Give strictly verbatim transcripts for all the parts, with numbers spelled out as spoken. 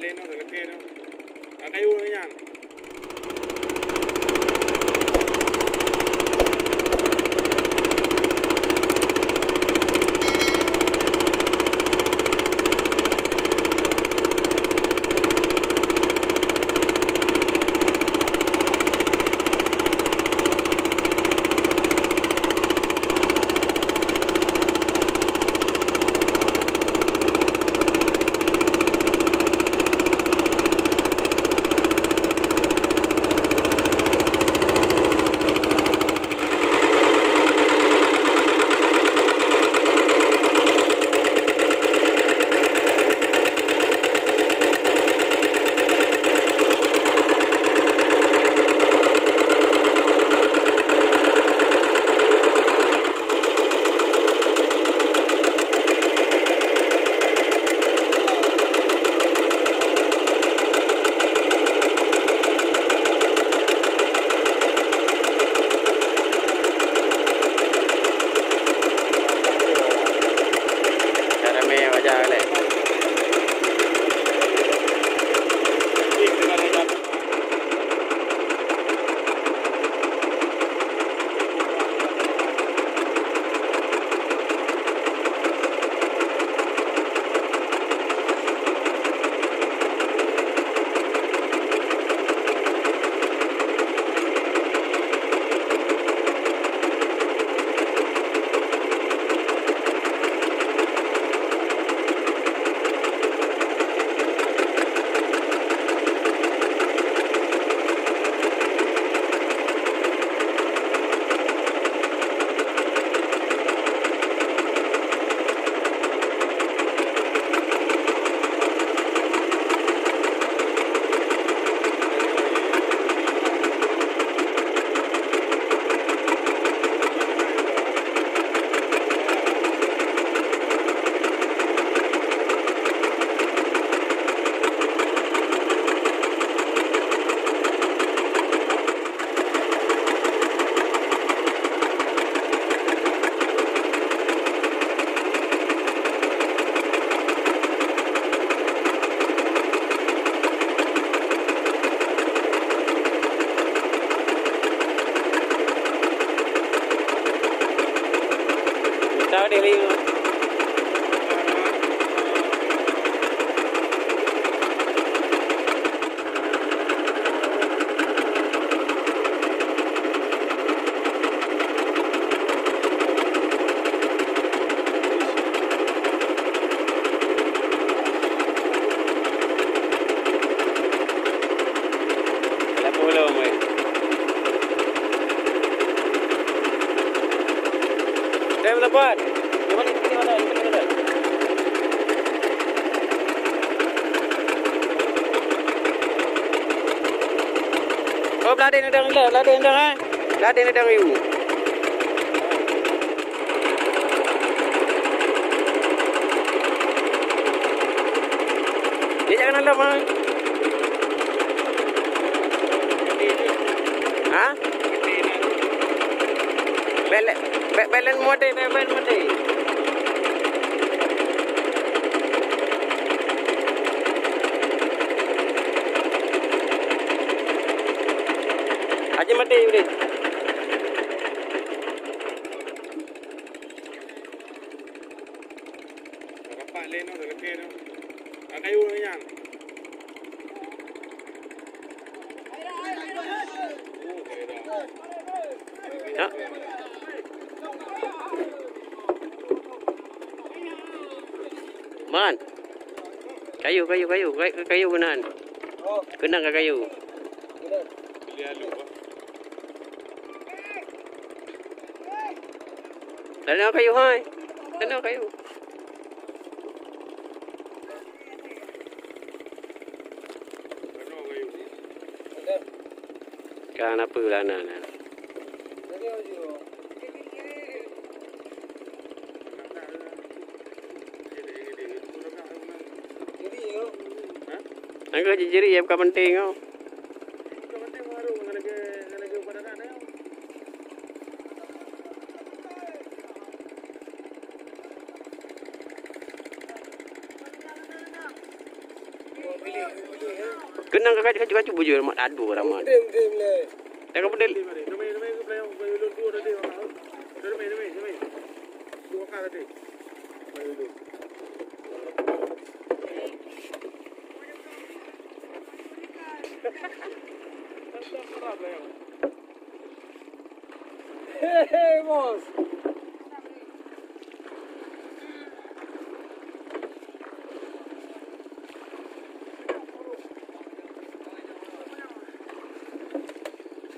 Lé nyoe, lé nyoe. Ada yue nyan. Ramé wajah lé. Tahu deh lima. Lapan puluh, mai. Dah dapat. Dapat, dapat, dapat, dapat. Oh, belah deh, deh, deh, belah deh, deh, eh. Belah deh, deh, deh, ibu. Dia jangan dalam, ah. Ha? Belen, be-, belen mode, be-, belen mode. Aja mati udah. Rapat lé nyoe, lé nyoe. Ada kayu nyan. Ya. Man. Kayu, kayu, kayu. Kayu, kayu keunan. Keunan ka kayu. Lalu kayu hai. Lalu kayu. Kan apa lah nak, nak. Nangka jejerik ya bukan penting kau. Keunong ka kaju-kaju bujur mat adu ramat. Dem, dem le. Dah ka beudel. Hehe, bos.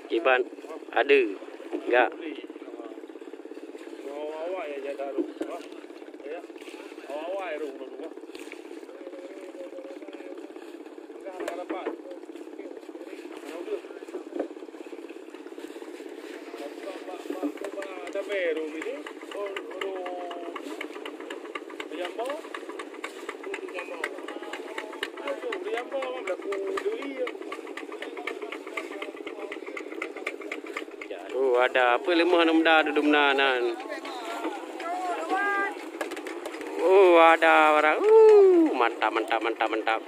Kiban ada enggak? Oh, ada apa lemah na muda dudum na nan. Oh, ada barang. Uh, mantap, mantap, mantap, mantap.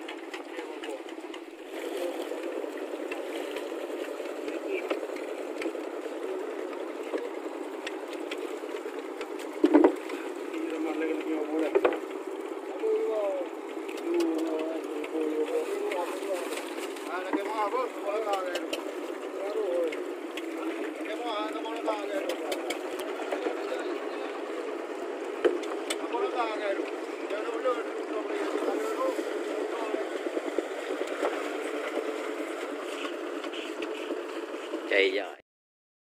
Cai ya.